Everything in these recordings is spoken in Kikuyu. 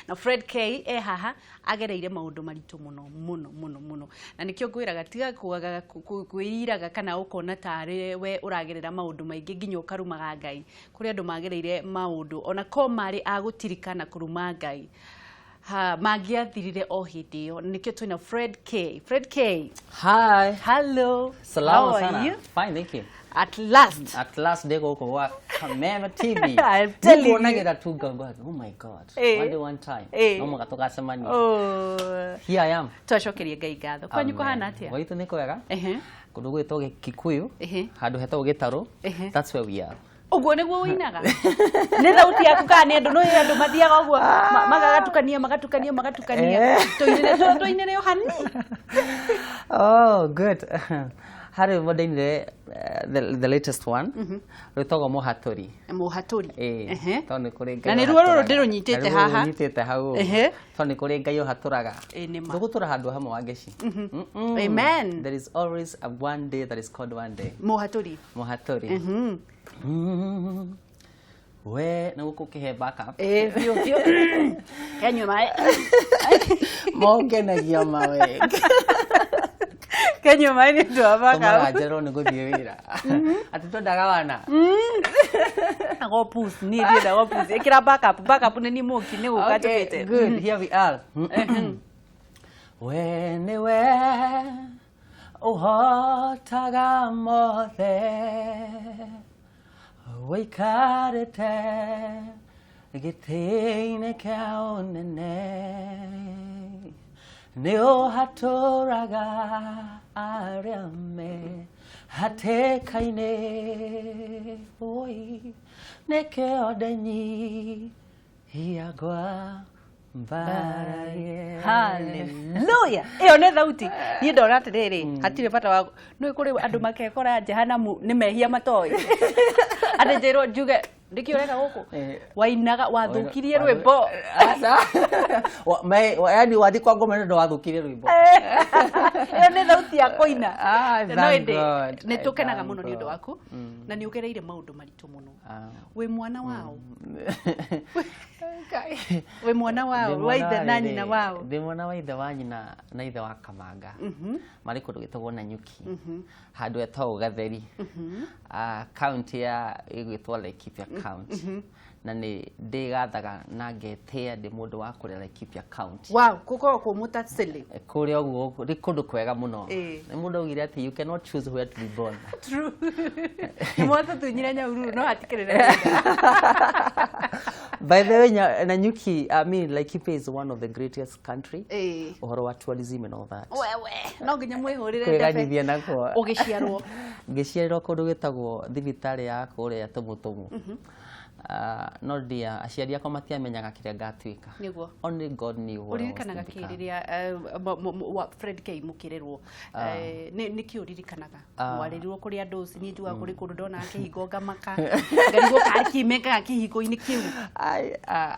Na Fred K e haha agereire maũndũ maritũ mũno mũno mũno mũno, na nĩkĩo ngwĩraga tiga kwaga kwĩiraga kana ũkona tarĩ we ũragerera maũndũ maingĩ nginya ũkarumaga Ngai. Kũrĩ andũ magereire maũndũ ona ko marĩ a gũtirika na kũruma Ngai ha mangĩathirire o hĩndĩ ĩyo. Nĩkĩo twĩna Fred K. Fred K. Hi. Hello. Salama How are sana. you? Fine, thank you. At last. At last ndĩ gũkũ gwa Kameme TV. I'm telling you. Nĩkuonagĩra tu ngauga, "Oh my God." One day, one time. No mũhaka tũgacemania. Oh. Here I am. Twacokeria Ngai ngatho. Kwanyu kũhana atĩa? Gwitũ nĩ kwega. Kũndũ gwĩtwo Kikuyu. Handũ hetagwo Gĩtarũ. That's where we are. Ũguo nĩguo ũinaga? Nĩ thauti yaku kana nĩ andũ? No andũ mathiaga ũguo magatukania magatukania magatukania. Tũinĩre, tũinĩre o hanini. Oh, good. Harĩ rwĩmbo ndainire, the latest one. Rwĩtagwo Mũhatũri. Mũhatũri. Tondũ nĩ kũrĩ Ngai Na nĩ ruo rũrũ ũhatũraga. ndĩrũnyitĩte Na nĩruo haha. rũnyitĩte hau ũguo. Tondũ nĩ kũrĩ Ngai ũhatũraga. Ĩ, nĩ ma. Tũgũtũra handũ hamwe Wangeci. Amen. There is always a one day that is called one day. Mũhatũri. Mũhatũri. We nĩ gũkũ ũkĩhe backup. Ĩ, biũ biũ. Kenyue maĩ. Mongenagia mawe. Kenyue maĩ nĩ ũndũ wa Tũmaga backup. njerwo nĩ gũthiĩ wĩra. Atĩ twendaga wana. Ago pus, niĩ ndiendaga pus. Ĩkĩra backup, backup nĩ niĩ mũki nĩ gũka Okay, njũkĩte. good. Here we are. We nĩwe ũhotaga mothe, wĩikarĩte gĩtĩ-inĩ kĩa ũnene, nĩ ũhatũraga arĩa me hatĩka-inĩ. Oi, nĩkĩo ndenyihia ngwambararie. Hallelujah. Ĩyo nĩ thauti. Niĩ ndona atĩrĩrĩ, hatirĩ bata wa nĩ kũrĩ andũ makekora jehanamu nĩ mehia matoĩ. Atĩ njĩrwo njuge ndĩkĩ ũreka gũkũ? Wainaga wathũkirie rwĩmbo. Aca. Yani wathiĩ kwa ngoma nĩ ũndũ wathũkirie rwĩmbo. Ĩyo nĩ thauti ya kũina. Ah, No thank ĩndĩ God. nĩ tũkenaga Thank mũno nĩ ũndũ God. waku na nĩ ũgereire maũndũ maritũ mũno. Ah. Wĩ mwana wao? Ngai. Wĩ mwana wao? Ndĩ Wa ithe mwana na nyina wao? Ndĩ mwana wa ithe wa nyina na ithe wa Kamanga. Marĩ kũndũ gwĩtagwo Nanyuki. Handũ hetagwo Gatheri. Ah, county ya ĩgwĩtwo Laikipia County. Na nĩ ndĩgathaga na ngetĩa ndĩ mũndũ wa kũrĩa Laikipia County. Wow, gũkoragwo kũmũ ta silly. Kũrĩa ũguo nĩ kũndũ kwega mũno. Nĩ mũndũ augire atĩ you cannot choose where to be born. True. Nĩ mwatũtunyire Nyahururu no hatikĩrĩ. By the way, Nanyuki, I mean, Laikipia is one of the greatest country. Ũhoro wa tourism and all that. Wewe no nginya mwĩhũrĩre ndebe. Kwĩganithia nakuo. Ũgĩciarwo? Ngĩciarĩrwo kũndũ gwĩtagwo thibitarĩ ya kũrĩa Tũmũtũmũ. Ah, no ndia aciari akwa matiamenyaga kĩrĩa ngatuĩka. Only God knew what I was Ũririkanaga to kĩ become. rĩrĩa Fred K mũkĩrerwo? Nĩ kĩ ũririkanaga? Mwarerirwo kũrĩ andũ ũci? Niĩ njugaga kũrĩ kũndũ ndona kĩhingo ngamaka, ngarigwo karĩ kĩ mekaga kĩhingo-inĩ kĩu.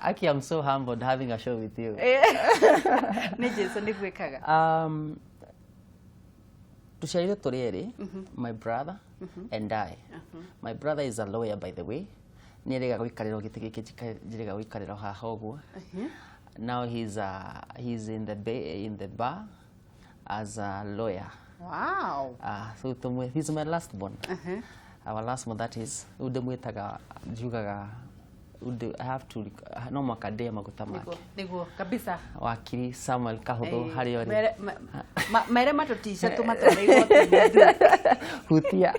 Aki, I'm so humbled having a show with you. Nĩ Jesu nĩ gwĩkaga. Tuciarirwo tũrĩ erĩ, my brother and I. My brother is a lawyer, by the way. Nĩ erĩga gũikarĩra gĩtĩ gĩkĩ njĩrĩga gũikarĩra haha ũguo. Now he's in the bar as a lawyer. So tumwe, he's my last born. Our last born, that is. Rĩu ndĩmwĩtaga njugaga I have to no mwaka ndĩe maguta make. Nĩguo kabisa. Wakiri Samuel Kahũthũ harĩa ũrĩ. Mere matũtice tũmatware igoti-inĩ. Hutia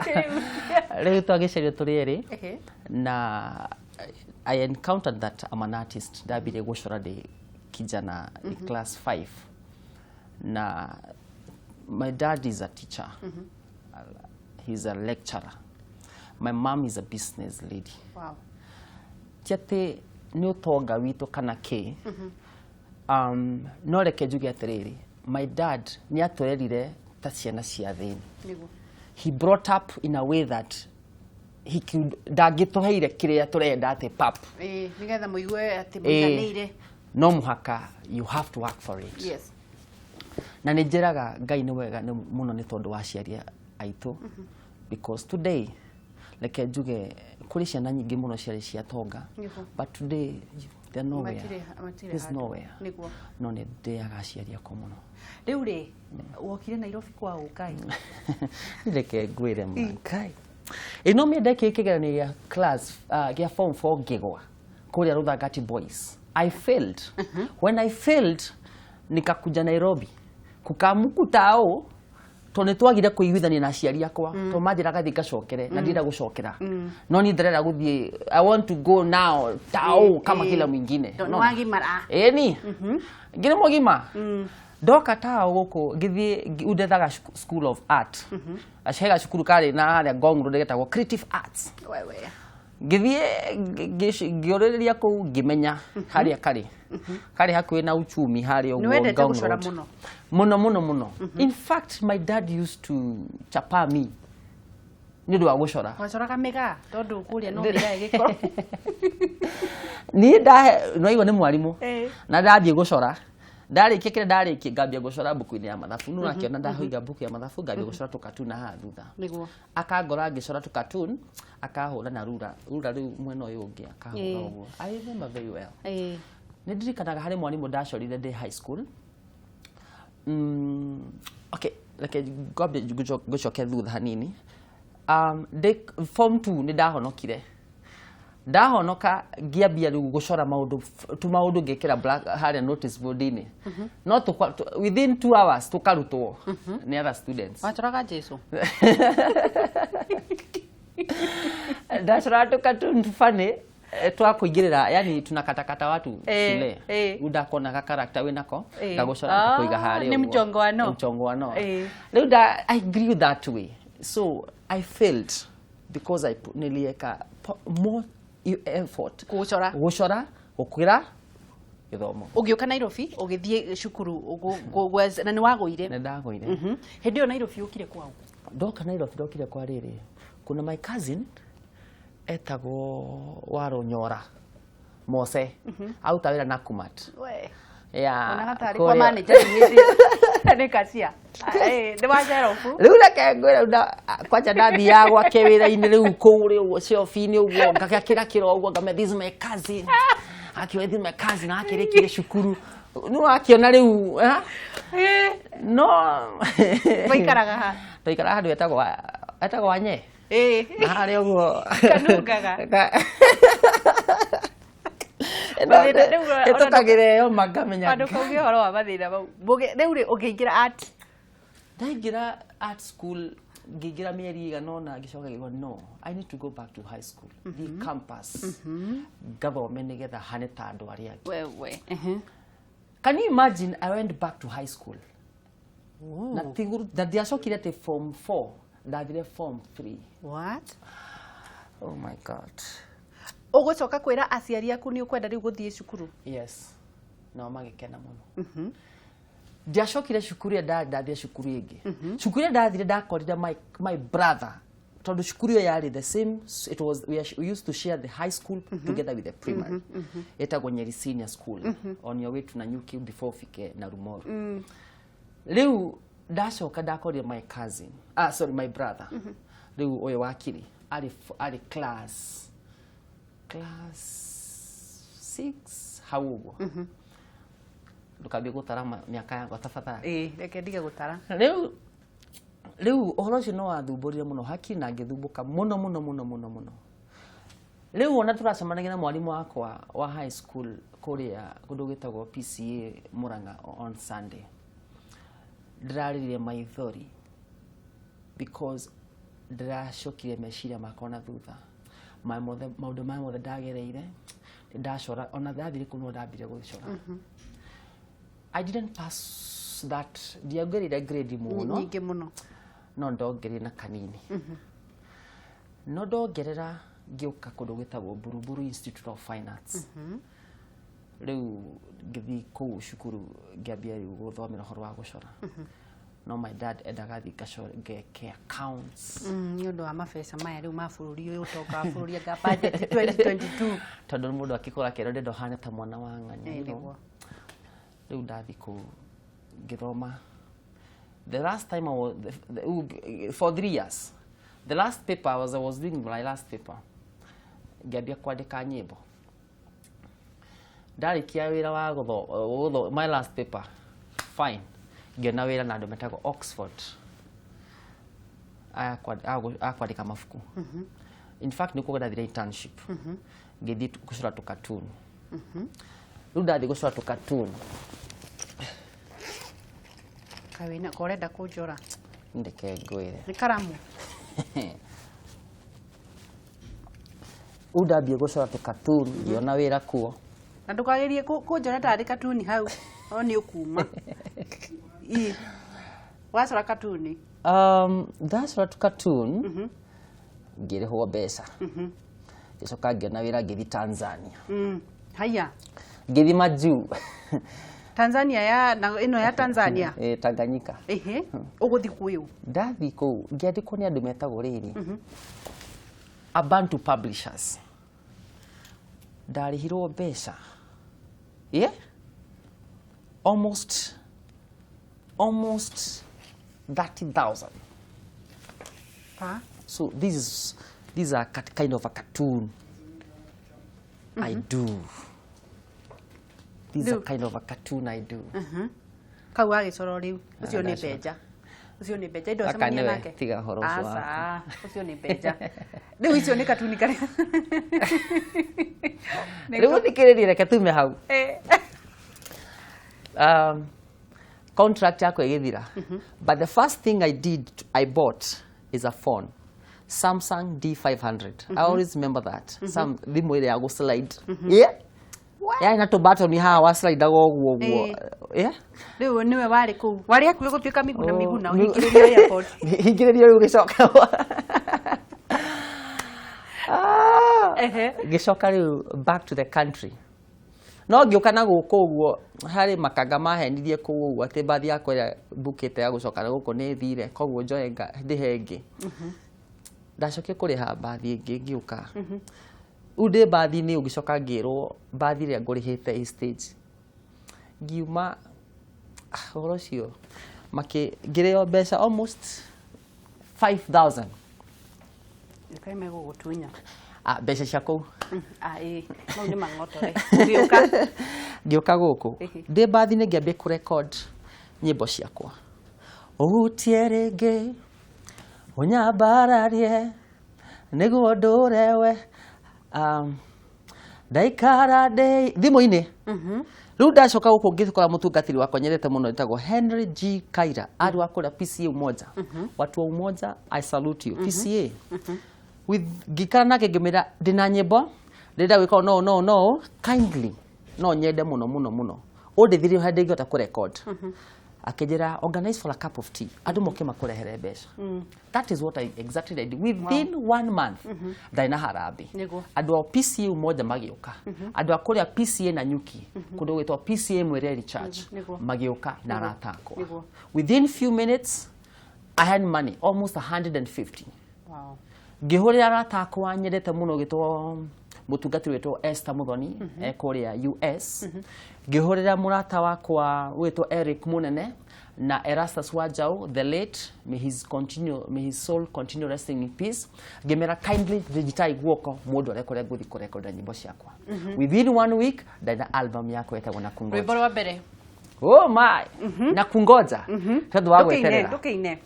rĩu twagĩcario tũrĩ erĩ. Na I encountered that I'm an artist. Ndambirie gũcora ndĩ kijana class 5, na my dad is a teacher. He's a lecturer. My mom is a business lady. Ti atĩ nĩ ũtonga witũ kana kĩ, no reke njuge atĩrĩrĩ, my dad nĩ atũrerire ta ciana cia thĩni. He brought up in a way that he could, ndangĩtũheire kĩrĩa tũrenda atĩ pap. Ĩĩ, nĩgetha mũigue atĩ mũiganĩire. No mũhaka you have to work for it. Na nĩ njĩraga Ngai nĩ wega nĩ mũno nĩ tondũ wa aciari aitũ, because today reke njuge kũrĩ ciana nyingĩ mũno ciarĩ cia tonga, but today They're nowhere. Matirĩ There's handũ. nowhere. Nĩguo. No nĩ ndĩaga aciari akwa mũno. Rĩu rĩ, wokire Nairobi kwa ũkai? Reke ngwĩre ma Ngai, ĩno mĩendekĩ kĩgeranio gĩa class gĩa form 4 ngĩgwa kũrĩa Rũthangati Boys. I failed. When I failed, nikakuja Nairobi kukamukutao tondũ nĩ twagire kũiguithania na aciari akwa, tondũ manjĩraga thiĩ ngacokere na ndirenda gũcokera, no niĩ ndĩrenda gũthiĩ. I want to go now tao kama kila mwingine. Tondũ Unaona? Wagimara. Ĩni ngĩrĩ mũgima ndoka tao gũkũ ngĩthiĩ undethaga School of Art, he gacukuru karĩ na harĩa Ngong Road getagwo Creative Arts. Wewe. Ngĩthiĩ ngĩũrĩrĩria kũu, ngĩmenya harĩa karĩ karĩ hakuhĩ na uchumi harĩa ũguo Nĩ wendete Ngong gũcora Road. Mũno? Mũno mũno mũno. In fact, my dad used to chapa me nĩ ũndũ wa gũcora. Wacoraga mĩgaa tondũ kũrĩa no mĩgaa ĩgĩkorwo. Niĩ ndahe nĩwaigua nĩ mwarimũ na ndathiĩ gũcora, ndarĩkia kĩrĩa ndarĩkia, ngambia gũcora mbuku-inĩ ya mathabu. Nĩ ũrakĩona ndahoiga mbuku ya mathabu, ngambia gũcora tũkatuna haha thutha. Akangora ngĩcora tũkatun, akahũra na rura rura rĩu mwena ũyũ ũngĩ akahũra ũguo. I remember very well. Nĩ ndirikanaga harĩ mwarimũ ndacorire ndĩ high school. Okay, reke ngwambie ngũcoke thutha hanini. Ndĩ form 2 nĩ ndahonokire. Ndahonoka ngĩambia rĩu gũcora maũndũ tu maũndũ, ngĩkĩra black harĩa notice board-inĩ, no within 2 hours tũkarutwo nĩ other students. Wacoraga Jesu? Ndacora tũkatun funny twa kũingĩrĩra, yani tunakatakata watu shule. Undakona ga character wĩnako, ngagũcora, ngakũiga harĩa Nĩ ũguo. mchongoano. Nĩ mchongoano. Rĩu I grew that way, so I failed because nilieka more effort Gũcora. Gũcora gũkwĩra gĩthomo. Ũgĩũka Nairobi ũgĩthiĩ cukuru na nĩ wagũire? Nĩ ndagũire. Hĩndĩ ĩyo Nairobi ũkire kwao? Ndoka Nairobi ndokire kwa rĩrĩ, kuna my cousin etagwo Warũnyora Mose, aruta wĩra Nakumatt. We. Yeah, Onaga tarĩ kwa manager hĩndĩ nĩ kacia. Nĩ wa Jerobu. Rĩu reke ngwĩre, kwanja ndathiaga gwake wĩra-inĩ rĩu kũu rĩu ciobi-inĩ ũguo, ngagĩakĩra kĩro ũguo, ngamenya this is my cousin, akiuga this is my cousin, akĩrĩkire cukuru, nĩ wakĩona rĩu, eh? No. Waikaraga ha? Twaikaraga handũ etagwo Wanye na harĩa ũguo. Kanungaga. Mathĩna rĩu Ĩtũkagĩra ĩyo ma ngamenya. Handũ kauge ũhoro wa mathĩna mau. Rĩu rĩ, ũkĩingĩra art? Ndaingĩra art school, ngĩingĩra mĩeri ĩigana ũna, ngĩcoka ngĩigua no, I need to go back to high school, thiĩ campus ngathome nĩgetha hane ta andũ arĩa angĩ. Wewe. Can you imagine, I went back to high school na na ndiacokire atĩ form 4, ndathire form 3. What? Oh my God. Ũgũcoka kwĩra aciari aku nĩ ũkwenda rĩu gũthiĩ cukuru? Yes, nao magĩkena mũno. Ndiacokire cukuru ĩrĩa ndathire, cukuru ĩngĩ. Cukuru ĩrĩa ndathire ndakorire my brother, tondũ cukuru ĩyo yarĩ the same. It was we used to share the high school together with the primary. Ĩtagwo Nyeri Senior School, on your way to Nanyuki before ufike na Rumoru. Rĩu ndacoka ndakorire my cousin, ah sorry, my brother rĩu ũyũ wakiri arĩ class 6 hau ũguo. Ndũkambie gũtara mĩaka yakwa tafadhali. Ĩĩ, reke ndige gũtara. Rĩu ũhoro ũcio no wathumbũrire mũno hakiri na ngĩthumbũka mũno mũno mũno mũno mũno. Rĩu ona tũracemanagia na mwarimũ wakwa wa high school kũrĩa kũndũ gwĩtagwo PCA Murang'a on Sunday, ndĩrarĩrire maithori because ndĩracokire meciria makwa na thutha. Maya mothe, maũndũ maya mothe ndagereire, ndacora ona ndathire kũu no ndambire gũcora. I didn't pass that, ndiongereire grade mũno. Nyingĩ mũno. No ndongereire na kanini, no ndongerera ngĩũka kũndũ gwĩtagwo Buruburu Institute of Fine Arts. Rĩu ngĩthiĩ kũu cukuru, ngĩambia rĩu gũthomera ũhoro wa gũcora, no my dad endaga thiĩ ngacore ngeke accounts. Nĩ ũndũ wa mabeca maya rĩu ma bũrũri ũyũ, ũtonga wa bũrũri, anga budget 2022. Tondũ mũndũ akĩkũra kerwo ndenda ũhane ta mwana wa ng'ania, you know. Nĩguo. Rĩu ndathiĩ kũu ngĩthoma. The last time I was the, for 3 years, the last paper I was doing my last paper, ngĩambia kwandĩka nyĩmbo. Ndarĩkia wĩra wa gũtho my last paper, fine, ngĩona wĩra na andũ metagwo Oxford a kwandĩka mabuku. In fact, nĩkuo ndathire internship, ngĩthiĩ gũcora tũkatuni. Rĩu ndathiĩ gũcora tũkatuni. Kawĩna korenda kũnjora. Ndeke ngwĩre. Nĩ karamu. Rĩu ndambia gũcora tũkatuni, ngĩona wĩra kuo. Na ndũkagerie kũnjora tarĩ katuni hau, no nĩ ũkuma. Ĩ. Wacora katuni. Ndacora tũkatuni, ngĩrĩhwo mbeca, ngĩcoka ngĩona wĩra, ngĩthiĩ Tanzania. Haya. Ngĩthiĩ majuu. Tanzania ya na ĩno ya Tanzania. Eh, Tanganyika. Ehe. Ũgũthiĩ kũyũ. Ndathiĩ kũu ngĩandĩkwo nĩ andũ metagwo rĩrĩ Abantu Publishers. Ndarĩhirwo mbeca, yeah? Almost 30,000. Pa. So this is these are kind of a cartoon I do. This is a Rĩu- kind of a cartoon I do. Kau wagĩcora rĩu. Ũcio nĩ Ndacora. Benja. Ũcio nĩ Benja. Indo Gaka cemania nĩwe, nake. tiga ũhoro ũcio waku. Aca, ũcio nĩ Benja. Rĩu icio nĩ katuni karĩa. Rĩu thikĩrĩrie, reke tume hau. Contract yakwa ĩgĩthira, but the first thing I did, I bought is a phone, Samsung D500. I always remember that. Some thimũ ĩrĩa ya gũslide, yeah, yarĩ na tũbatoni haha, waslidaga ũguo ũguo. Yeah. Rĩu nĩwe warĩ kũu. Warĩ hakuhĩ gũtuĩka Miguna Miguna ũhingĩrĩrio airport. Hingĩrĩrio rĩu gĩcoka. Ah. Ngĩcoka rĩu back to the country, no ngĩũka na gũkũ ũguo harĩ makanga mahenirie kũu ũguo atĩ mbathi yakwa ĩrĩa mbukĩte ya gũcoka na gũkũ nĩ thire, koguo njoe ndĩhe ĩngĩ. Ndacokire kũrĩha mbathi ĩngĩ, ngĩũka. Rĩu ndĩ mbathi-inĩ, ũgĩcoka ngĩrwo mbathi ĩrĩa ngũrĩhĩte ĩ stage. Ngiuma, ah, ũhoro ũcio makĩ ngĩrĩo mbeca almost 5000. Nĩkaĩ megũgũtunya. Ah, mbeca cia kũu. Ah, ĩĩ. Mau nĩ mang'otore. Ũgĩũka. Ngĩũka gũkũ, ndĩ mbathi-inĩ ngĩambia kũrecord nyĩmbo ciakwa. Ũhutie rĩngĩ, ũnyambararie nĩguo ndũre we, ndaikara ndĩ thimũ-inĩ. Rĩu ndacoka gũkũ, ngĩkora mũtungatĩri wakwa nyendete mũno etagwo Henry G Kaira, arĩ wa kũrĩa PCA Umoja. Watu wa Umoja, I salute you. PCA with ngĩikara nake, ngĩmwĩra ndĩna nyĩmbo ndĩrenda gwĩka no no no, kindly, no nyende mũno mũno mũno ũndĩthirie harĩa ndĩngĩhota kũrecord. Akĩnjĩra, "Organize for a cup of tea, andũ moke makũrehere mbeca." That is what I exactly did. Within one month ndarĩ na harambee. Andũ a PCA Umoja magĩũka, andũ a kũrĩa PCA na Nyuki, kũndũ gwĩtwo PCA Mwereri Church, magĩũka na arata akwa. Within few minutes I had money almost 150. Ngĩhũrĩra arata akwa nyendete mũno, gĩtwo mũtungatĩri wĩtwo Esther Muthoni, e kũrĩa US. Ngĩhũrĩra mũrata wakwa wĩtwo Eric Munene na Erastus Wanjau, the late, may his soul continue resting in peace. Ngĩmera, "Kindly digitai guoko mũndũ arĩa kũrĩa ngũthiĩ kũrekonda nyĩmbo ciakwa." Within one week ndarĩ na album yakwa ĩtagwo na kungoja. Rwĩmbo rwa mbere. Oh my, na kungoja tondũ wa Ndũkĩine, gweterera. ndũkĩine.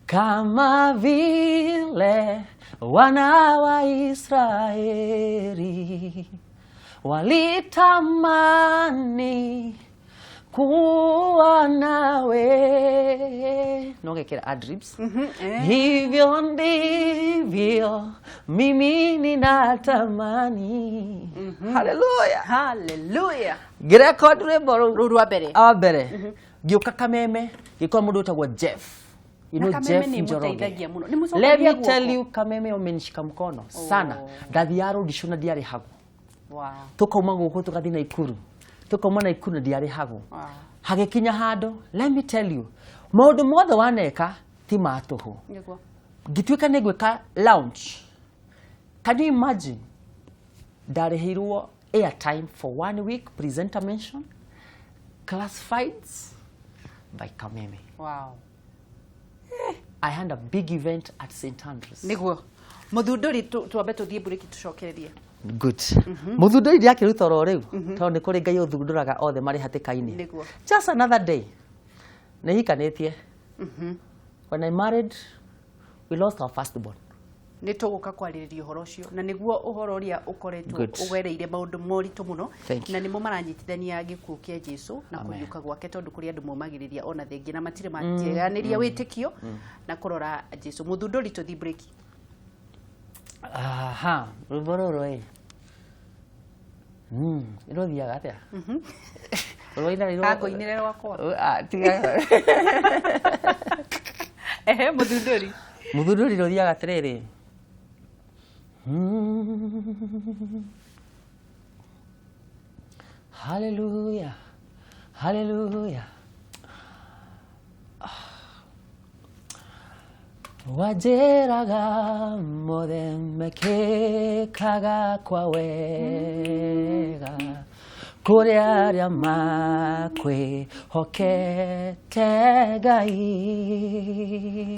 Kama vile wana wa Israeli walitamani kuwa nawe, no gekera adlibs, hivyo ndivyo mimi ninatamani. Haleluya. Hallelujah. Ngĩrekondi rwĩmbo rũu. Rũu rwa mbere. Wa mbere, ngĩũka Kameme, ngĩkora mũndũ wĩtagwo Jeff, you know. Na Kameme Jeff nĩ Njoroge. ĩmũteithagia mũno. Nĩ Let mũcokagia me tell guoko. you, Kameme umenishika mkono sana. Ndathiaga road show na ndiarĩhagwo. Tukauma gũkũ tũgathiĩ Naikuru, tukauma Naikuru na ndiarĩhagwo. Hagĩkinya handũ, let me tell you, maũndũ mothe waneka ti ma tũhũ. Ngĩtuĩka nĩ ngwĩka launch. Can you imagine, ndarĩhĩirwo airtime for one week, presenter mention, classifieds by Kameme. I had a big event at St Andrews. Nĩguo mũthundũri, twambe tũthiĩ mburĩki, tũcokererie. Good. Mũthundũri ndakĩruta oro rĩu, tondũ nĩ kũrĩ Ngai ũthundũraga othe marĩ hatĩka-inĩ. Nĩguo. Just another day, nĩ hikanĩtie. When I married, we lost our firstborn. Nĩ tũgũka kwarĩrĩria ũhoro ũcio, na nĩguo ũhoro ũrĩa ũkoretwo Good. ũgereire maũndũ moritũ mũno, Thank you. na nĩmo maranyitithania gĩkuũ kĩa Jesu na Amen. kũriũka gwake, tondũ kũrĩ andũ momagĩrĩria ona thengia na matirĩ matiganĩria wĩtĩkio na kũrora Jesu. Mũthundũri, tũthi break. Aha, rwĩmbo rũrũ ĩ, rũthiaga atĩa? Rũina rĩrũ- Kangũinĩre rwakwa. Ah, tiga. Ehe, mũthundũri. Mũthundũri, rũthiaga atĩrĩrĩ. Hallelujah, hallelujah. Wanjĩraga mothe mekĩkaga kwa wega kũrĩ arĩa makwĩhokete Ngai.